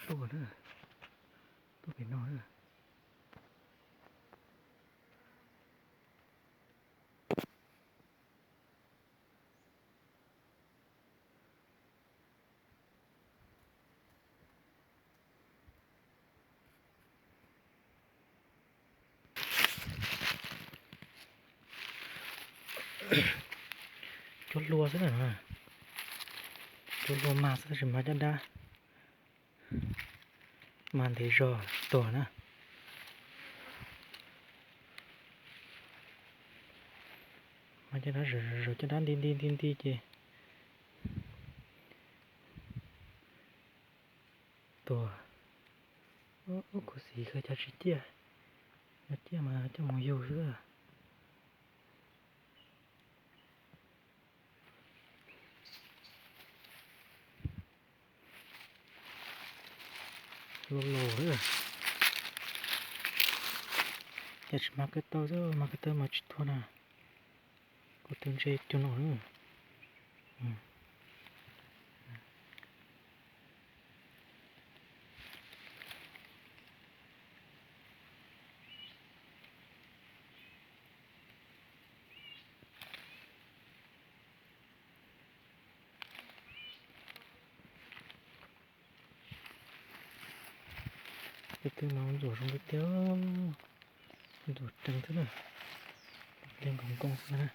tuaj na, tuaj pem no na. Cua hlua xwb na, cua hlua mag xwb tab sis mag caj dab, mag ntev zog tuag na. Mag caj dab, zaum caj dab nti nti nti nti ces tuag. Ub, khuv xim kawg cas tsis ciaj, yog ciaj mas coj mus yug xwb. Los los, cas tsis mag ko taw xwb, mag ko taw mas tsis tuag na. Ko taw ntse cuag no na. Tej twg mas ntxuam zoo li tiag, ntxuam reev xwb na, li nkoos nkoos xwb na.